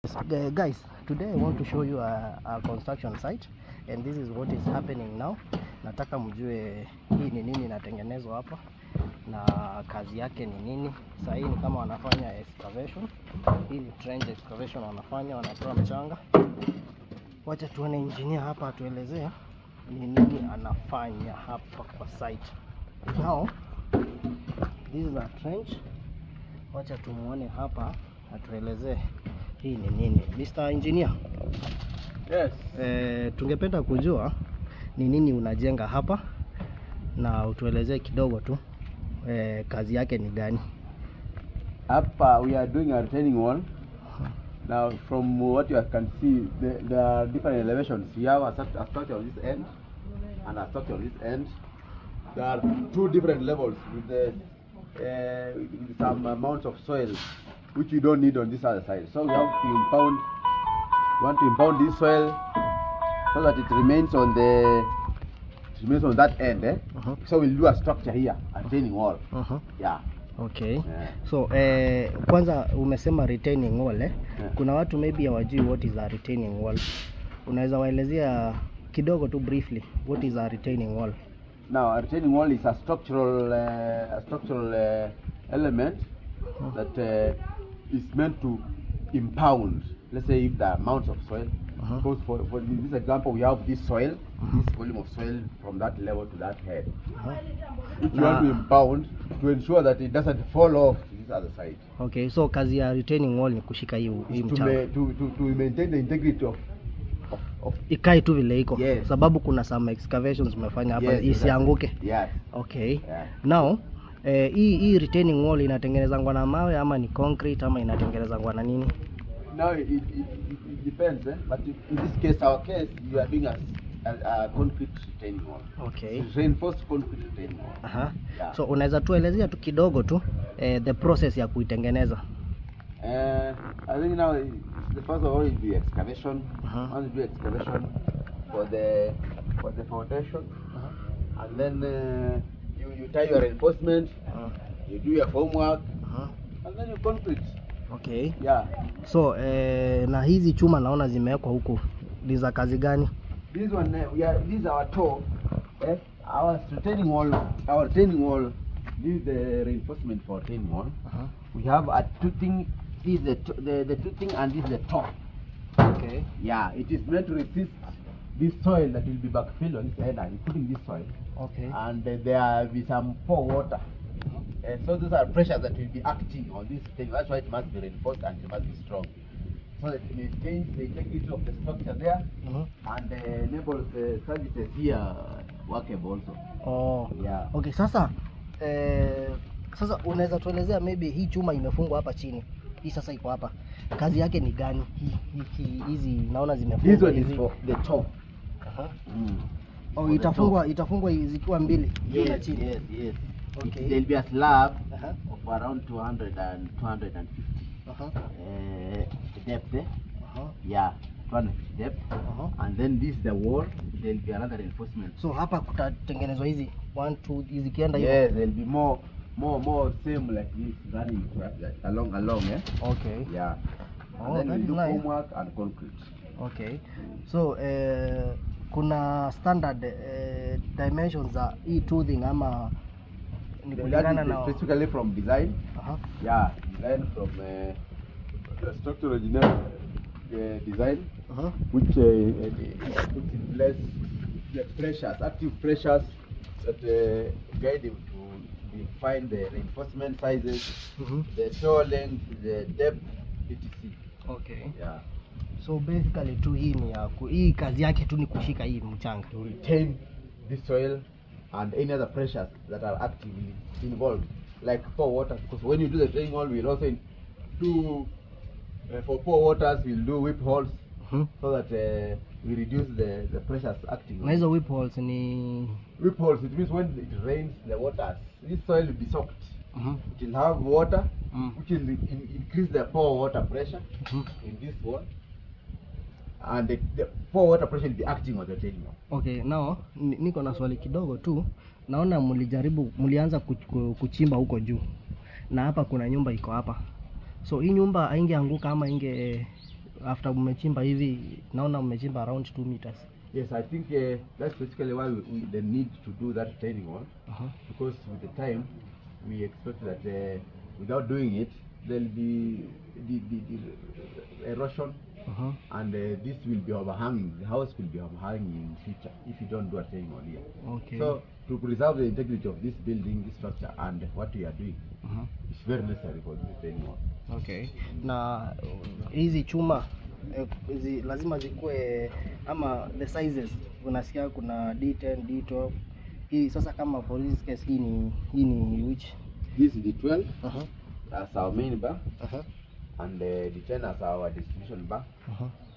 Guys, today I want to show you a construction site and this is what is happening now. Nataka mjue hii ni nini inatengenezwa hapa na kazi yake ni nini. Sasa hii ni kama wanafanya excavation. Hii ni trench excavation wanafanya, wanatoa mchanga. Wacha tuone engineer hapa atuelezea ni nini anafanya hapa kwa site. Now, this is a trench. Wacha tumuone hapa atuelezee hii ni nini. Mr. Engineer. Yes. Tungependa kujua ni nini unajenga hapa na utuelezee kidogo tu kazi yake ni gani. Hapa we are doing a retaining wall. Now from what you can see, there are different elevations. You have a structure on this end and a structure on this end. There are two different levels with some amounts of soil which you don't need on this other side. So we have to impound, we want to impound this soil so that it remains on the, it remains on that end. Eh? Uh-huh. So we'll do a structure here, a retaining wall. Uh-huh. Yeah. Okay. Yeah. So kwanza umesema retaining wall eh? Yeah. Kuna watu maybe hawajui what is a retaining wall. Unaweza waelezea kidogo tu briefly what is a retaining wall? Now a retaining wall is a structural element that is meant to impound, let's say if the amounts of soil. Uh-huh. Because for this example, we have this soil, this volume of soil from that level to that head, which you want to impound to ensure that it doesn't fall off to this other side. Okay, so kazi ya retaining wall ni kushika hii mchanga. To maintain the integrity of ikae tu vile iko. Yes. Sababu kuna some excavations umefanya hapa, yes, isianguke. Yes. Okay. Yeah. Now hii retaining wall inatengenezwa na mawe ama ni concrete ama inatengenezwa na nini? Now it depends, eh? But in this case, our case, you are doing a concrete retaining wall. Okay. It's reinforced concrete retaining wall. Aha. Yeah. So unaweza tuelezea tu kidogo tu the process ya kuitengeneza? I think now the first of all is the excavation. Uh-huh. Want to do excavation for the foundation. Uh-huh. And then you tie your reinforcement, you do your formwork, and then you concrete. Okay. Yeah. So na hizi chuma naona zimewekwa huku ni za kazi gani? This one this is our toe. Eh? Our retaining wall, this is the reinforcement for retaining wall. Uh-huh. We have a toothing, this is the toothing and this is the top. Okay. Yeah, it is meant to resist this soil that will be backfilled on this end, including this soil. Okay. And there will be some poor water. And so those are pressures that will be acting on this thing. That's why it must be reinforced and it must be strong, so that it maintains the integrity of the structure there. Mm-hmm. And enables the services here workable also. Oh. Yeah. Okay, sasa sasa unaweza tuelezea maybe hii chuma imefungwa hapa chini. Hii sasa iko hapa. Kazi yake ni gani? Hizi naona zimefungwa. This one is for the top. Uh-huh. Mm. Oh, itafungwa zikiwa mbili. Juu na chini. Yes, yes. Okay. There will be a slab of around 200 and 250 depth. Eh? Yeah, 250 depth. And then this is the wall. There will be another reinforcement. So hapa kutatengenezwa hizi 1 2 hizi kienda hivyo. Yes, there will be more same like this running along, eh? Okay. Yeah. And Oh, then that we is do nice. homework and concrete. Okay. So kuna standard dimensions za hii toothing ama ni kulingana na specifically from design. Yeah, design from the structural engineer design, which puts in place the pressures, active pressures that guide him to define the reinforcement sizes, the toe length, the depth, etc. Okay. Yeah. So basically tu hii ni hii kazi yake tu ni kushika hii mchanga. To retain this soil and any other pressures that are actively involved, like poor water, because when you do the retaining wall, we'll also do for poor waters, we'll do whip holes so that we reduce the pressures acting. Na hizo whip holes ni whip holes, it means when it rains, the waters, this soil will be soaked. It will have water, which will increase the poor water pressure in this wall, and the poor water pressure will be acting on the retaining wall. Okay, now niko na swali kidogo tu. Naona mlianza kuchimba huko juu na hapa kuna nyumba iko hapa. So hii nyumba haingeanguka ama inge After mmechimba hivi, naona mmechimba around 2 meters. Yes, I think that's basically why we the need to do that retaining wall, because with the time we expect that without doing it there'll be the erosion and this will be overhanging. The house will be overhanging in future if you don't do a retaining wall here. Okay. So to preserve the integrity of this building, this structure, and what we are doing, it's very necessary for this retaining wall. Okay. Na hizi chuma hizi lazima zikuwe ama the sizes, unasikia kuna D10, D12. Hii sasa kama for this case hii ni which? This is the 12 as our main bar, and the 10 as our distribution bar.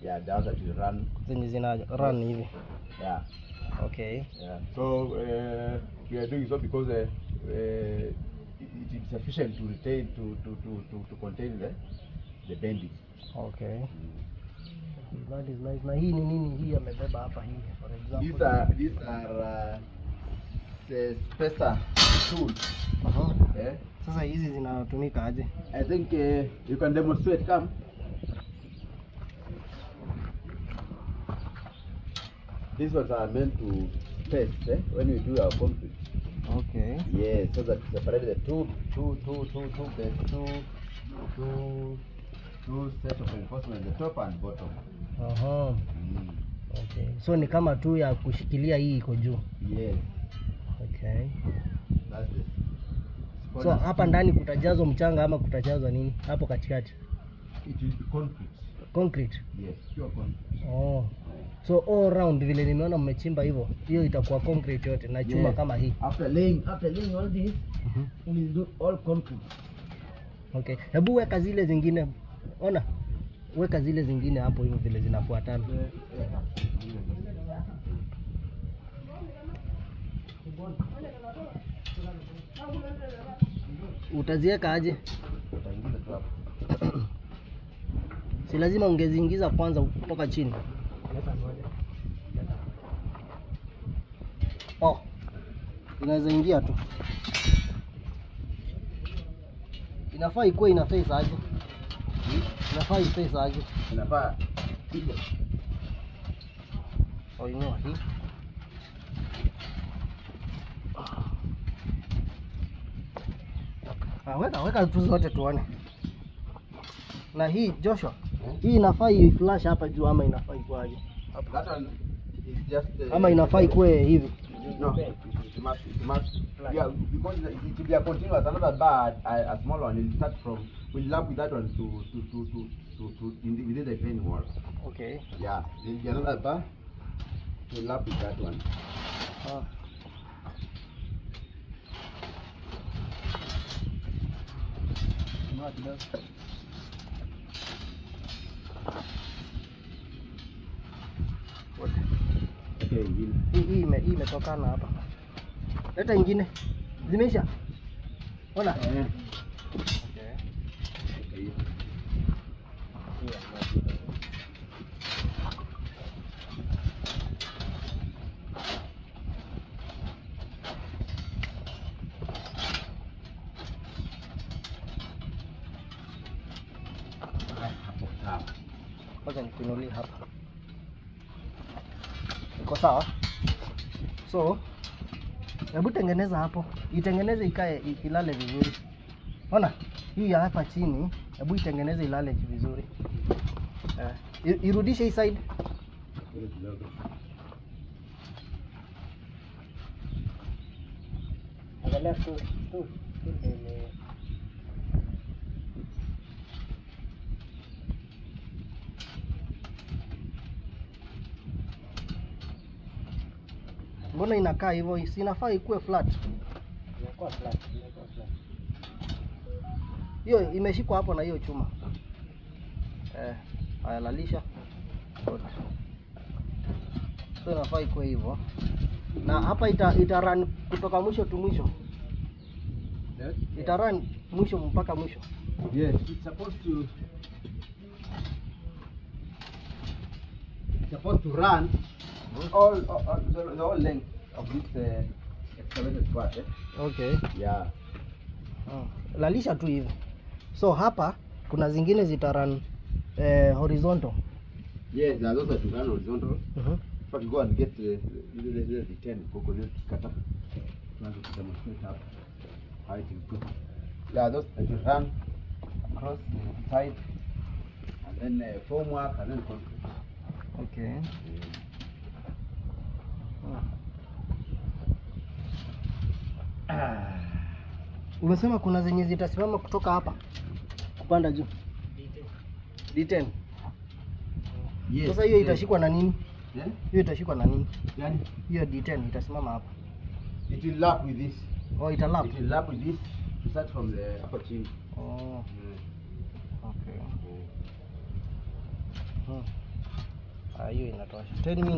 Yeah, the other will run. Zenye zina run hivi. Yeah. Okay. Yeah. So we are doing so because it is sufficient to retain to contain the bending. Okay. That is nice. Na hii ni nini hii amebeba hapa hii, for example? These are the spacer tools. Eh? Sasa hizi zinatumika aje? I think you can demonstrate. Come. These ones are meant to space, eh, when we do our concrete. Okay. Yes, so that we separate the two, two, two, two, two, base, two, two, two set of reinforcement, the top and bottom. Okay. So ni kama tu ya kushikilia hii iko juu. Yes, Okay. that's it. So hapa ndani kutajazwa mchanga ama kutajazwa nini? Hapo katikati. It will be concrete. Concrete. Yes, pure concrete. Oh. So all round vile nimeona mmechimba hivyo, hiyo itakuwa concrete yote na chuma Yes. kama hii. After laying all this, we will do all concrete. Okay. Hebu weka zile zingine. Ona. Weka zile zingine hapo hivyo vile zinafuatana. Utaziweka aje? Utaingiza tu hapo. Si lazima ungeziingiza kwanza kutoka chini. Oh. Inaweza ingia tu. Inafaa ikuwe ina face aje? Inafaa iface aje? Inafaa hivyo. Oh, inua hii. Ah, weka weka tu zote tuone. Na hii Joshua, hii inafaa iflash hapa juu ama inafaa ikuwe aje? That one is just Ama inafaa ikuwe hivi? No, it must, yeah, because it will be a continuous, another bar, a small one will start from, we'll lap with that one to within the retaining wall. Okay. Yeah, there will be another bar to lap with that one. Ah. Inua kidogo. Wote. Okay, we'll, Hii imetokana hapa. Leta ingine. Zimeisha? Ona. Eh, Okay. Okay. Haya, hapo sawa. Kwanza nikuinulie hapa. Iko sawa? So, hebu tengeneza hapo. Itengeneze ikae ilale vizuri. Ona, hii ya hapa chini, hebu itengeneze ilale vizuri. Eh, irudishe hii side. Ile kidogo. Angalia tu tu tu ile. Mbona inakaa hivyo? Si inafaa ikuwe flat. Inakuwa flat, inakuwa flat. Hiyo imeshikwa hapo na hiyo chuma. Eh, haya lalisha. Good. So inafaa ikuwe hivyo. Na hapa ita run kutoka mwisho tu mwisho. Yes? Ita run mwisho mpaka mwisho. Yes, it's supposed to run all the whole length of this excavated part. Eh? Okay. Yeah. Lalisha tu hivi. So hapa kuna zingine zita run horizontal. Yes, there are those that you run horizontal. Mhm. In fact, you go and get the 10 koko ile tukikata. Tuanze kudemonstrate hapa how it will go. There are those that you run across the side and then formwork and then concrete. Okay. Umesema kuna zenye zitasimama kutoka hapa kupanda juu. D10. Yes. Sasa hiyo itashikwa na nini? Yeah? Hiyo itashikwa na nini? Yani, Hiyo D10 itasimama hapa. it will lap with this. Oh, italap. It will lap with this to start from the upper chini. Oh, okay. Ah, hiyo inatosha. 10 minutes.